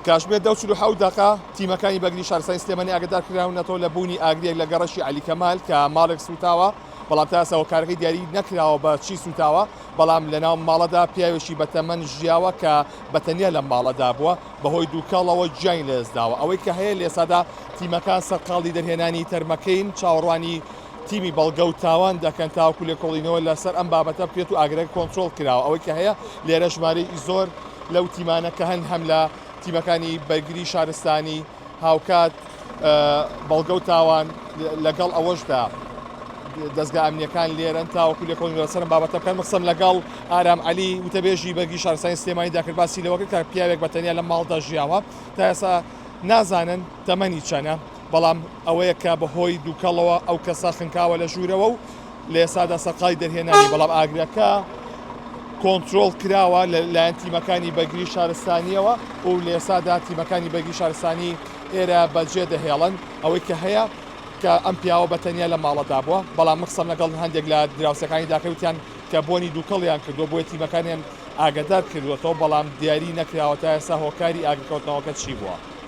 کاتژمێر دە و 47 دەقە تیمەکانی بەرگری شارستانی سلێمانی ئاگادار کراونەتەوە لە بوونی ئاگرێک لە گەڕەکی عەلی کەمال کە ماڵێک سووتاوە، بەڵام تا ئێستا هۆکارەکەی دیاری نەکراوە بە چی سووتاوە، بەڵام لەناو ماڵەدا پیاوێکی بەتەمەن ژیاوە کە بەتەنیا لەم ماڵەدا بووە، بەهۆی دووکەڵەوە گیانی لەدەستداوە. ئەوەی کە هەیە لە ئێستادا تیمەکان سەرقاڵی دەرهێنانی تەرمەکەین، چاوەڕوانی تیمی بەڵگە و تاوان دەکەن تاوەکو لێکۆڵینەوە لەسەر ئەم بابەتە بکرێت و ئاگرەکە کۆنترۆڵ کراوە. ئەوەی کە هەیە لێرە ژمارەیەکی زۆر لەو تیمانە کە هەن هەم لە تیمەکانی بەرگری شارستانی هاوکات بەڵگە و تاوان لەگەڵ ئەوەشدا دەزگا ئەمنیەکان لێرەن تاوەکو لێکۆڵینەوە لەسەر ئەم بابەتە بکەن. من قسەم لەگەڵ ئارام عەلی وتەبێژی بەرگری شارستانی سلێمانی دا کرد باسی لەوە کرد کە پیاوێک بە تەنیا لەم ماڵدا ژیاوە تا ئێستا نازانن تەمەنی چەنە بەڵام ئەوەیە کە بەهۆی دووکەڵەوە ئەو کەسە خنکاوە لە ژوورەوە و لە ئێستادا سەرقاڵی دەرهێنانی بەڵام ئاگرەکە کۆنترۆڵ کراوە لە لایەن تیمەکانی بەرگری شارستانیەوە و لە ئێستادا تیمەکانی بەرگری شارستانی ئێرە بەجێ دەهێڵن ئەوەی کە هەیە کە ئەم پیاوە بە تەنیا لە ماڵەدا بووە بەڵام من قسەم لەگەڵ هەندێک لە دراوسێکانی داکە وتیان کە بۆنی دووکەڵیان کردووە بۆیە تیمەکانیان ئاگادار کردووەتەوە بەڵام دیاری نەکراوە تا ئێستا هۆکاری ئاگرکەوتنەوەکە چی بووە.